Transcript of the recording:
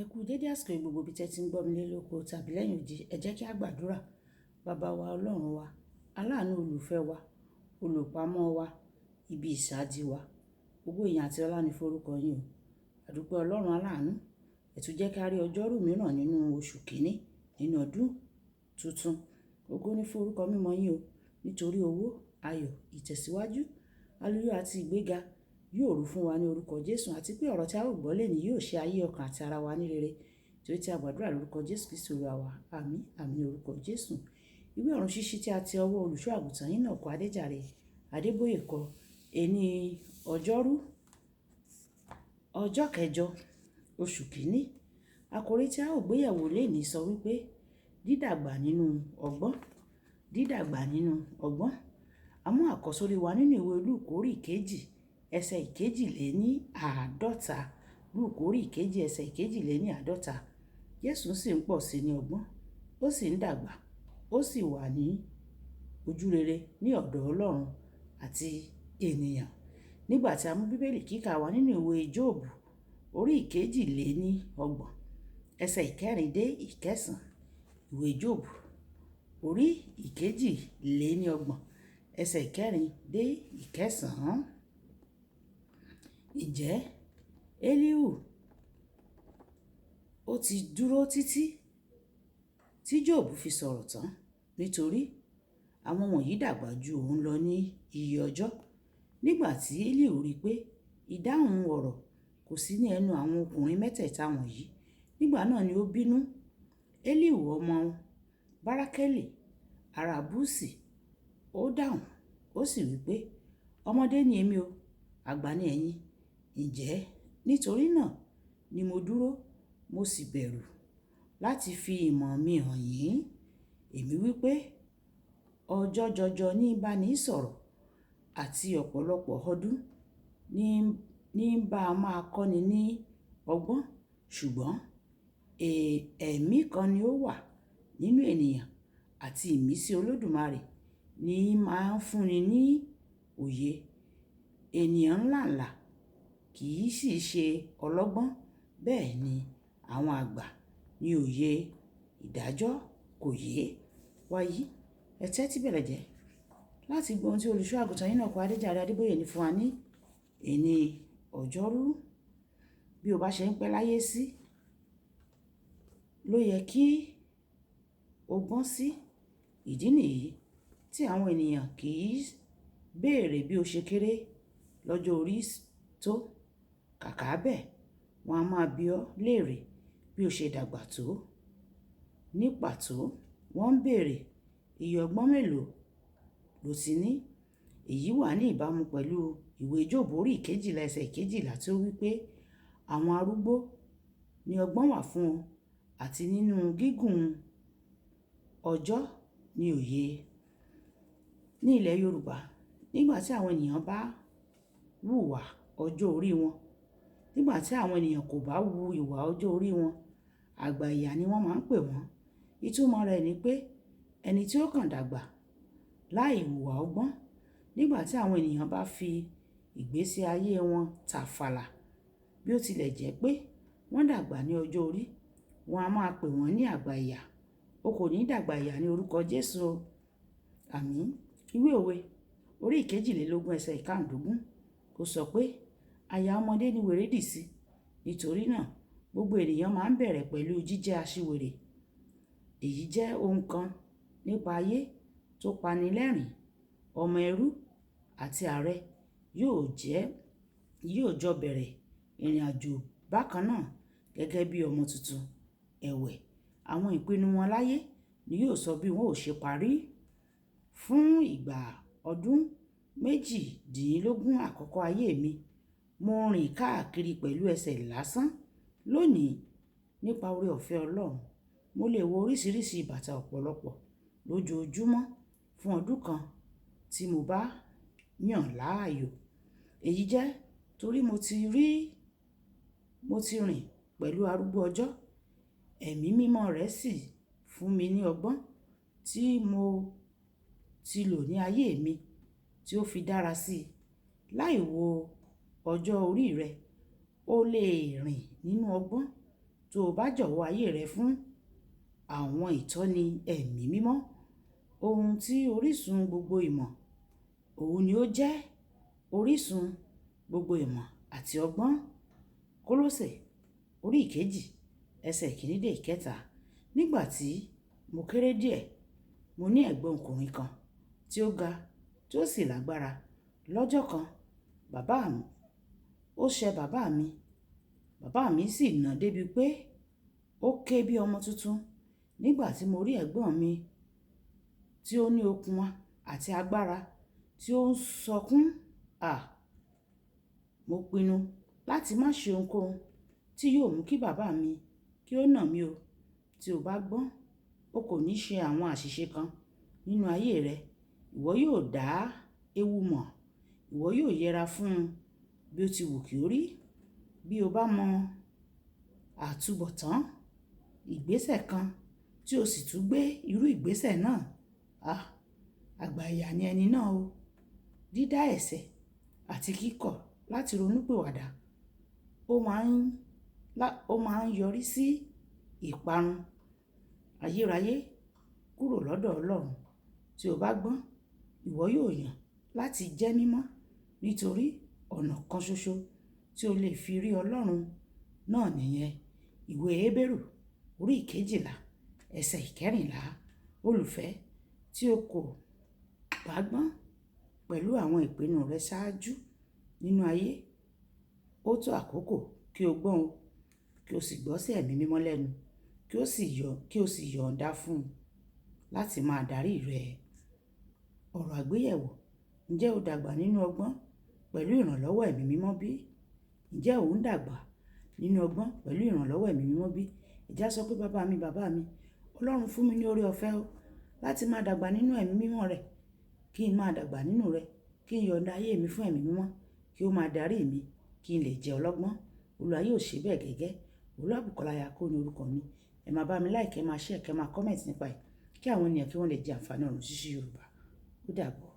Ẹ kú dédé àsìkò yìí gbogbo ibi tí ẹ ti ń gbọ́ mi nílé lóko tàbí lẹ́yìn odi. Ẹ jẹ́ kí a gbàdúrà. Baba wa, Ọlọ́run wa, aláàánú olùfẹ́ wa, olùpamọ́ wa, ibi ìsádi wa. Gbogbo ìyìn àti ọlá ni forúkọ yín o. Àdúpẹ́ Ọlọ́run aláàánú. Ẹ tún jẹ́ kí a rí ọjọ́rú mìíràn nínú oṣù kìíní nínú ọdún tuntun. Ògo ni forúkọ mímọ́ yín o. Nítorí owó, ayọ̀, ìtẹ̀síwájú, àlùyọ àti ìgbéga yóò rú fún wa ní orúkọ Jésù, àti pé ọ̀rọ̀ tí a ó gbọ́ lónìí yóò ṣe ayé, ọkàn àti ara wa ní rere. Torí tí a gbàdúrà lórúkọ Jésù Kristi Olúwa wa. Àmín, àmín ní orúkọ Jésù. Ìwé ọ̀run ṣíṣí tí a ti ọwọ́ olùṣọ́ àgùntàn yín náà kọ Adéjàre Adébóyè kọ. Ení ọjọ́rú, ọjọ́ kẹjọ, oṣù kìíní. Àkòrí tí a ó gbéyẹ̀wò lónìí sọ wípé dídàgbà nínú ọgbọ́n, dídàgbà nínú ọgbọ́n. A mú àkọ́sórí wa nínú ìwé Lúùkù orí ìkejì, ẹsẹ̀ ìkejì lé ní àádọ́ta. Lúùkù orí ìkejì, ẹsẹ̀ ìkejì lé ní àádọ́ta. Jésù sì ń pọ̀ sí ní ọgbọ́n, ó sì ń dàgbà, ó sì wà ní ojúrere ní ọ̀dọ̀ Ọlọ́run àti ènìyàn. Nígbà tí a mú Bíbélì kíkà wá nínú ìwé Jóòbù orí ìkejì lé ní ọgbọ̀n, ẹsẹ̀ ìkẹrin dé ìkẹsàn. Ìwé Jóòbù orí ìkejì lé ní ọgbọ̀n, ẹsẹ̀ ìkẹrin dé ìkẹsàn. Ǹjẹ́ Elihu ó ti dúró títí tí Jóòbù fi sọ̀rọ̀ tán, nítorí àwọn wọ̀nyí dàgbà ju òun lọ ní iye ọjọ́. Nígbà tí Elihu rí pé ìdáhùn ọ̀rọ̀ kò sí ní ẹnu àwọn ọkùnrin mẹ́tẹ̀ẹ̀ta wọ̀nyí, nígbà náà ni ó bínú. Elihu ọmọ Barakeli ará Busi, ó dáhùn, ó sì wí pé, ọmọdé ni èmi o, àgbà ni ẹ̀yin. Ǹjẹ́ nítorí náà ni mo dúró, mo sì bẹ̀rù láti fi ìmọ̀ mi hàn yín. Èmi wí pé ọjọ́ jọjọ ní bá ní sọ̀rọ̀, àti ọ̀pọ̀lọpọ̀ ọdún ní bá máa kọ́ni ní ọgbọ́n. Ṣùgbọ́n ẹ̀mí kan ni ó wà nínú ènìyàn, àti ìmísí Olódùmarè ní máa ń fúnni ní òye. Ènìyàn ńlá ńlá kì í sì ṣe ọlọ́gbọ́n, bẹ́ẹ̀ ni àwọn àgbà ní òye ìdájọ́ kò yé. Wàyí, ẹ tẹ́tí bẹ̀lẹ̀ jẹ́ láti gbọ́ ohun tí olùṣọ́ àgùntàn yín náà kọ Adéjàre Adébóyè ní fún wa ní èní ọjọ́rú. Bí o bá ṣe ń pẹ́ láyé sí, ló yẹ kí o gbọ́n sí. Ìdí nìyí tí àwọn ènìyàn kì í béèrè bí o ṣe kéré lọ́jọ́ orí tó. Kàkà bẹ́ẹ̀, wọ́n á máa bi ọ́ léèrè bí o ṣe dàgbà tó. Ní pàtó, wọ́n ń béèrè iye ọgbọ́n mélòó lo ti ní. Èyí wà ní ìbámu pẹ̀lú ìwé Jóòbù orí ìkejìlá, ẹsẹ̀ ìkejìlá tí ó wí pé àwọn arúgbó ní ọgbọ́n wà fún wọn, àti nínú gígùn ọjọ́ ní òye. Ní ilẹ̀ Yorùbá, nígbà tí àwọn ènìyàn bá wùwà ọjọ́ orí wọn, nígbà tí àwọn ènìyàn kò bá wu ìwà ọjọ́ orí wọn, àgbà ìyà ni wọ́n máa ń pè wọ́n. Ìtumọ̀ rẹ̀ ni pé ẹni tí ó kàn dàgbà láì wùwà ọgbọ́n. Nígbà tí àwọn ènìyàn bá fi ìgbésí ayé wọn tàfàlà, bí ó tilẹ̀ jẹ́ pé wọ́n dàgbà ní ọjọ́ orí, wọ́n á máa pè wọ́n ní àgbà ìyà. O kò ní dàgbà ìyà ní orúkọ Jésù o. Àmín. Ìwé òwe orí ìkejìlélógún, ẹsẹ̀ ìkáǹdógún ó sọ pé aya ọmọdé ni wèrè dì sí. Nítorí náà, gbogbo ènìyàn máa ń bẹ̀rẹ̀ pẹ̀lú jíjẹ́ aṣiwèrè. Èyí jẹ́ ohun kan nípa ayé tó pani lẹ́rìn-ín. Ọmọ ẹrú àti ààrẹ yóò jọ bẹ̀rẹ̀ ìrìnàjò bákan náà gẹ́gẹ́ bí ọmọ tuntun. Ẹ̀wẹ̀, àwọn ìpinnu wọn láyé ni yóò sọ bí wọn ó ṣe parí. Fún ìgbà ọdún méjìdínlógún àkọ́kọ́ ayé mi, mo rìn káàkiri pẹ̀lú ẹsẹ̀ lásán. Lónìí, nípa oore ọ̀fẹ́ Ọlọ́run, mo lè wọ oríṣiríṣi bàtà ọ̀pọ̀lọpọ̀ lójoojúmọ́ fún ọdún kan tí mo bá yàn láàyò. Èyí jẹ́ torí mo ti rìn pẹ̀lú arúgbó ọjọ́. Ẹ̀mí mímọ́ rẹ̀ sì fún mi ní ọgbọ́n tí mo ti lò ní ayé mi tí ó fi dára sí i. Láì wo ọjọ́ orí rẹ, o lè rìn nínú ọgbọ́n Tó o bá jọ̀wọ́ ayé rẹ fún àwọn ìtọ́ni Ẹ̀mí Mímọ́, ohun tí orísun gbogbo ìmọ̀, òun ni ó jẹ́ orísun gbogbo ìmọ̀ àti ọgbọ́n. Kólósè orí 2, ẹsẹ̀ 1 dé 3. Nígbà tí mo kéré díẹ̀, mo ní ẹ̀gbọ́n ọkùnrin kan tí ó ga tí ó sì lágbára. Lọ́jọ́ kan, bàbá mi, ó ṣẹ bàbá mi. Bàbá mi sì nà débi pé ó ké bí ọmọ tuntun. Nígbà tí mo rí ẹ̀gbọ́n mi tí ó ní okun àti agbára tí ó ń sọkún, à, mo pinnu láti má ṣe ohunkóhun tí yóò mú kí bàbá mi kí ó nà mí o. Tí o bá gbọ́n, o kò ní ṣe àwọn àṣìṣe kan nínú ayé rẹ. Ìwọ yóò dá ewu mọ̀. Ìwọ yóò yẹra fún un bí ó ti wù kí ó rí. Bí o bá mọ àtubọ̀tán ìgbésẹ̀ kan tí o sì tún gbé irú ìgbésẹ̀ náà, à, àgbàyà ni ẹni náà o. Dídá ẹ̀ṣẹ̀ àti kíkọ̀ láti ronú pìwàdà, ó máa ń yọrí sí ìparun ayérayé kúrò lọ́dọ̀ Ọlọ́run. Tí o bá gbọ́n, ìwọ yóò yàn láti jẹ́ mímọ́ nítorí ọ̀nà kan ṣoṣo tí o lè fi rí Ọlọ́run náà nìyẹn. Ìwé Hébérù orí 12, ẹsẹ̀ 14. Olùfẹ́, tí o kò bá gbọ́n pẹ̀lú àwọn ìpinnu rẹ ṣáájú nínú ayé, ó tó àkókò kí o gbọ́n o, kí o sì gbọ́ sí Ẹ̀mí Mímọ́ lẹ́nu, kí o sì yọ̀nda fún un láti máa darí rẹ. Ọ̀rọ̀ àgbéyẹ̀wò. Ǹjẹ́ o dàgbà nínú ọgbọ́n pẹ̀lú ìrànlọ́wọ́ Ẹ̀mí Mímọ́ bí? Ǹjẹ́ o ń dàgbà nínú ọgbọ́n pẹ̀lú ìrànlọ́wọ́ Ẹ̀mí Mímọ́ bí? Ẹ já sọ pé bàbá mi, bàbá mi, Ọlọ́run fún mi ní oore ọ̀fẹ́ o láti máa dàgbà nínú Ẹ̀mí Mímọ́ rẹ̀, kí n máa dàgbà nínú rẹ̀, kí n yọ̀nda ayé mi fún Ẹ̀mí Mímọ́, kí ó máa darí mi, kí n lè jẹ́ ọlọ́gbọ́n. Olúwa yóò ṣe bẹ́ẹ̀ gẹ́gẹ́. Olúwabùkọ́lá Yakob ni orúkọ mi. Ẹ máa bá mi like, ẹ máa share, kí ẹ máa comment nípa ẹ̀, kí àwọn ènìyàn kí wọ́n lè jẹ àǹfààní ọ̀rọ̀ ṣíṣí Yorùbá. Ó dàbọ̀.